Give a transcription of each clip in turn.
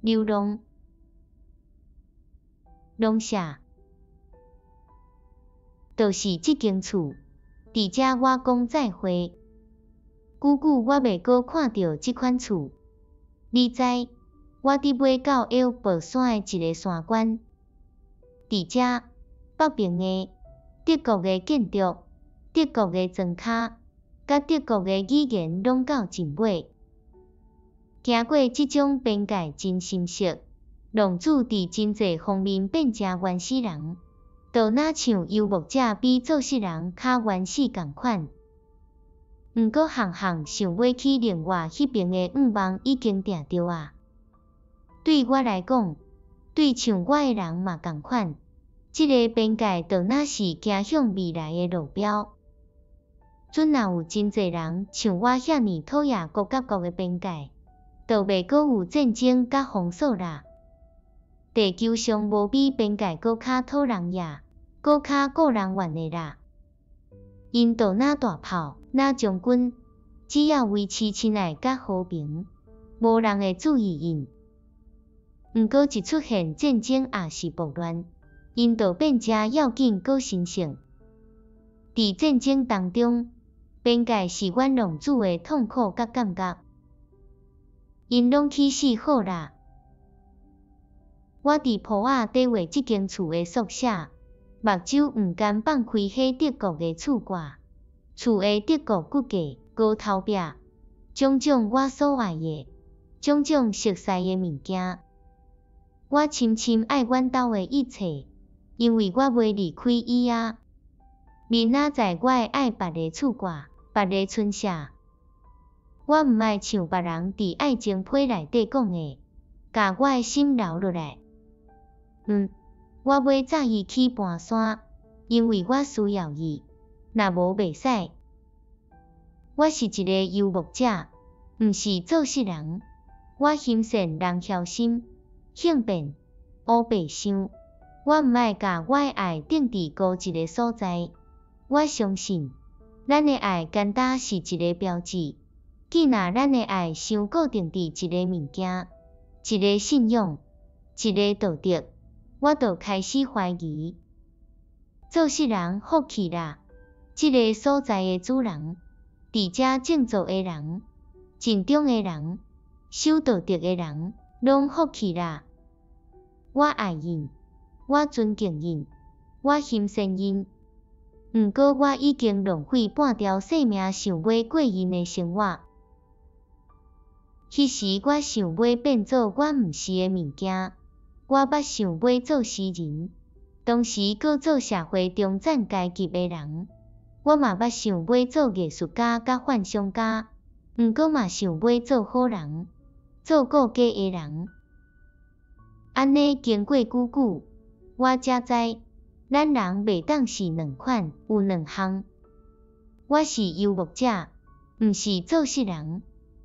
流浪，農舍，就是這間厝。佇遮我講再會。久久我袂閣看著這款厝。你知，我佇尾到阿爾伯山的一个山關。佇遮，北爿的德國的建築、德國的莊跤，佮德國的語言攏到盡尾。行過這種邊界真深色，浪子佇真濟方面變成原始人，就若像遊牧者比做穡人較原始仝款。毋過項項想欲去另外彼爿的願望已經定著矣。對我來講，對像我的人嘛仝款，這个邊界就若是行向未來的路標。準若有真濟人像我遐爾討厭國佮國的邊界，就袂閣有戰爭佮封鎖啦。地球上無比邊界閣較討人厭、閣較顧人怨的啦。𪜶就若大炮、若將軍，只要維持親愛佮和平，無人會注意𪜶。毋過一出現戰爭抑是暴亂，𪜶就變誠要緊閣神聖。佇戰爭當中，邊界是阮浪子的痛苦佮感覺。𪜶攏去死好啦！我佇鋪仔底畫這間厝的縮寫，目睭毋甘放開彼德國的厝蓋，厝的德國骨架、高頭壁，種種我所愛的，種種熟似的物件。我深深愛阮兜的一切，因為我袂離開伊矣。明仔載我會愛別个厝蓋，別个村舍。我毋愛像別人佇愛情批內底講的，共我的心留落來。我欲載伊去爬山，因為我需要伊，若無袂使。我是一个遊牧者，毋是做穡人。我欣羨人梟心、應變、烏白想。我毋愛共我的愛定佇孤一个所在。我相信，咱的愛干焦是一个標誌。既若咱的愛傷固定佇一个物件、一个信仰、一个道德，我就開始懷疑。做穡人福氣啦！這个所在的主人，佇遮靜坐的人，盡忠的人，守道德的人，攏福氣啦！我愛𪜶，我尊敬𪜶，我欣羨𪜶。毋過我已經浪費半條性命想欲過𪜶的生活。彼時我想欲變做我毋是的物件，我捌想欲做詩人，同時閣做社會中產階級的人。我嘛捌想欲做藝術家佮幻想家，毋過嘛想欲做好人，做顧家的人。按呢經過久久，我才知，咱人袂當是兩款，有兩項。我是遊牧者，毋是做穡人，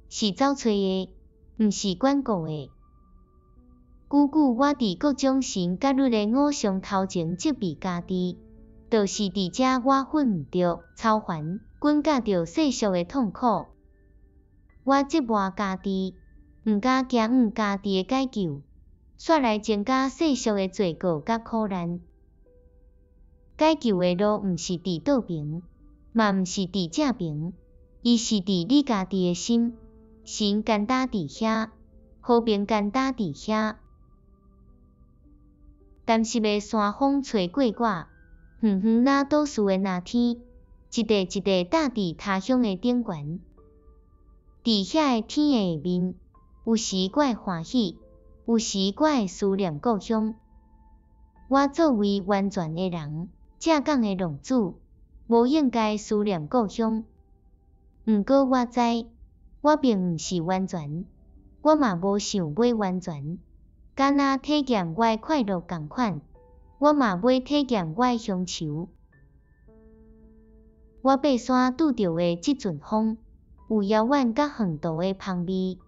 是走揣的，毋是管顧的。久久我佇各種神佮律的偶像頭前責備家己，就是佇遮我睏毋著，操煩，滾佮著世俗的痛苦。我折磨家己，毋敢驚向家己的解救，煞來增加世俗的罪過佮苦難。解救的路毋是佇倒爿，嘛毋是佇正爿，伊是佇你家己的心。神干焦佇遐，和平干焦佇遐。乾濕的山風吹過我，遠遠若都市的藍天，一塊一塊搭佇他鄉的頂懸。佇遐的天的下面，有時我會歡喜，有時我會思念故鄉。我作為完全的人，正港的浪子，無應該思念故鄉。毋過我知，我並毋是完全，我嘛無想欲完全。敢若體驗我的快樂仝款，我嘛欲體驗我的鄉愁。我爬山拄著的這陣風，有遙遠佮遠途的芳味，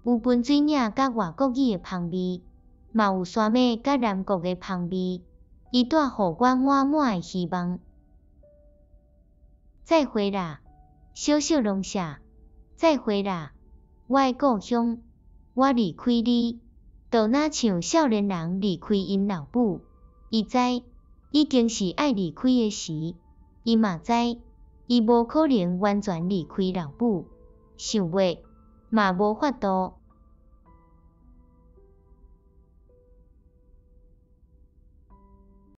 有分水嶺佮外國語的芳味，嘛有山脈佮南國的芳味，伊帶予我滿滿的希望。再會啦，小小農舍，再會啦，我的故鄉，我離開你。就若像少年人離開𪜶老母。伊知已經是愛離開的時，伊嘛知伊無可能完全離開老母，想欲嘛無法度。